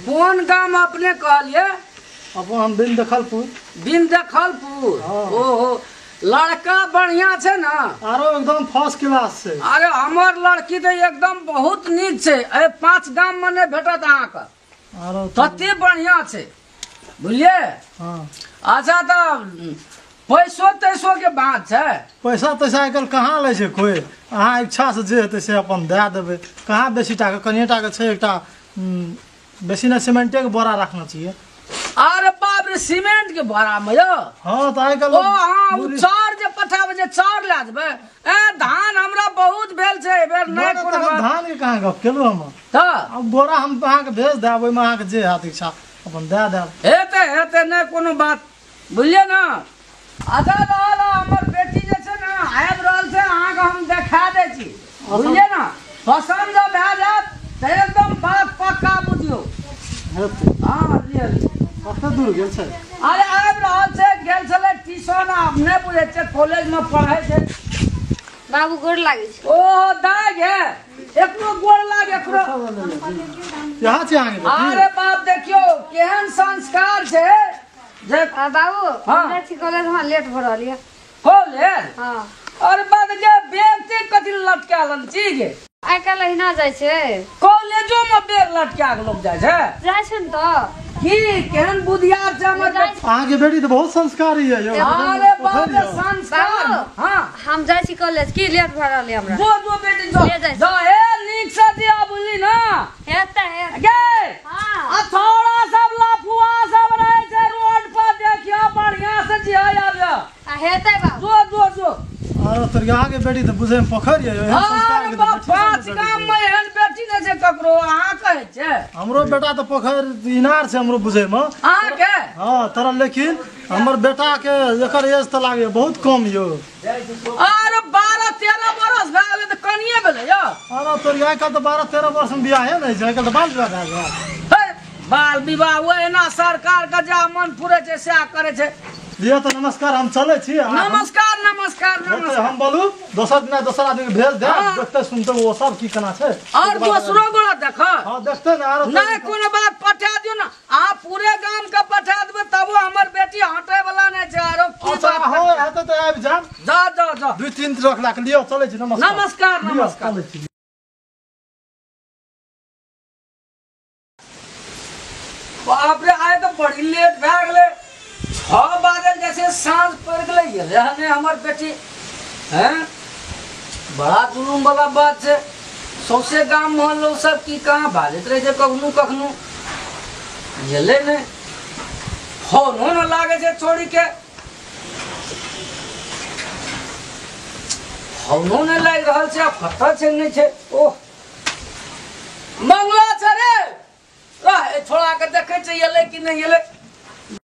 कोन गाम अपने कहलिए? अपन हम बिन देखलपुर। बिन देखलपुर। हाँ। ओहो, लड़का बढ़िया छै ने? आरो एकदम फर्स्ट क्लास छै। अरे हमर लड़की तऽ एकदम बहुत नीक छै, एहि 5 गाम मे नहि भेटत अहाँके, आरो तते बढ़िया छै, बुझलियै? हाँ। अच्छा, तऽ पैसो तैसो के बात छै? पैसा तैसा आइ काल्हि कहाँ लै छै कोइ, अहाँ इच्छा से जे हेतै से अपन दए देबै। कहाँ बेसी टाके, कनिए टाके छै एकटा, बेसी नहि, सीमेंटे के बोरा रखना चाहिए। अरे बाप रे, सीमेंट के बोरा में यौ? हाँ, तऽ आइ काल्हि ओ हाँ, ओ चाउर जे पठाबै छै, चाउर लए जेबै। ए धान हमरा बहुत भेल छै एहि बेर, नहि कोनो बात। धान के कहाँ गप केलहुँ हम? तऽ आब बोरा हम अहाँके भेज देब, ओहिमे अहाँके जे हैत इच्छा अपन दए देब। हेतै हेतै, नहि कोनो बात, बुझलियै ने? अच्छा रहल, हमर बेटी जे छै ने आबि रहल छै, अहाँके हम देखा दै छी, बुझलियै ने? पसन्द जब भए जायत तऽ एकदम बात पक्का बुझियौ। हेतै। हाँ, लिअ लिअ। कते दूर गेल छै? अरे आबि रहल छै, गेल छलै ट्यूशन, आब नहि बुझै छियै, कॉलेजमे पढ़ै छै। बाबू गोर लागै छै। ओ दाइ गे, एकरो गोर लाग, एकरो। यहाँ छै अहाँके बेटी? अरे बाप, देखियौ केहन संस्कार छै जे। बाबू। हाँ। हम जाइ छी कॉलेज, हमरा लेट भऽ रहल यऽ। कॉलेज? हाँ। अरे बाप गे, बैग ते कथी लटका लेल छी गे? आइ काल्हि अहिना जाइ छै। कॉलेजो में बैग लटका के लोग जाइ छै? जाइ छै ने तऽ। की केहन बुधियार छै हमर बेटी। अहाँके बेटी तऽ बहुत संस्कारी यऽ यौ। अरे बाप रे, यौ। संस्कार। बाबू। हाँ। हम जाइ छी कॉलेज, की लेट भऽ रहल यऽ हमरा। जो जो बेटी जो। ले जाइ छी। जो, ए नीक से दिया, बुझली ना? हेतै हेतै। गे। हाँ। आ छौड़ा सब लफुआ सब रहे छै रोड पर, देखियो बढ़िया से जिया आबियो। आ हेतै बाबू। जो जो जो। आरो तोर अहाँके बेटी तऽ बुझै मे पोखरि यऽ यौ, एहन संस्कार अरे के तऽ बाप, बेटी सब 5 नहि गाम भेटै में एहन बेटी नहि छै ककरो, अहाँ कहै छै? हमरो बेटा तऽ पोखरि इनार छै हमरो बुझै मे। अहाँके? हाँ, तोरा, लेकिन हमर बेटा के एकर एज तऽ लागैया बहुत कम यौ। अरे 12-13 बरस भए गेलै तऽ कनिये भेलै यौ। अरे तोर आइ काल्हि तऽ 12-13 वर्ष मे बियाहे नहि छै, आइ काल्हि तऽ बाल विवाह भए गेल। हे, बाल विवाह ओ एना सरकार के जा मन फुरै छै सएह करै छै। लिअ तऽ नमस्कार, हम चलै छी। नमस्कार नमस्कार। हेतै, नमस्कार। हम बोलू दोसर दिना दोसर आदमी के भेज देब। हाँ। देखते सुनते ओ सब की केना छै। और दोसरो गोरा देख। हाँ, देखते ने आरो। नहीं कोनो बात, पठा दियौ ने, अहाँ पूरे गाम के पठा देबै तबो हमर बेटी हटे वाला नहीं छै। आरो की अच्छा बात? हाँ, हेतै तऽ आबि जायब। जा जा जा। 2-3 ट्रक लाख लिअ, चलै छी, नमस्कार। नमस्कार। लिअ, नमस्कार। चलै छी। बाप रे, आइ तऽ बड़ी लेट भए गेलै, 6 बाजल जैसे साँझ पड़ि गेलै, गेलै हँ हमर बेटी। हैं, बड़ा जुलूम वाला बात छै, सौंसे गाम मोहल्लो सब की कहाँ बाजैत रहै छै, कखनो कखनो गेलै नहि, फोनो ने लागै छै छोड़ी के, फोनो नहि लागि रहल छै, आब कतऽ छै नहि छै। ओह, मंगला छै रे, रह, छोड़ा के देखै छै एलै कि नहि एलै।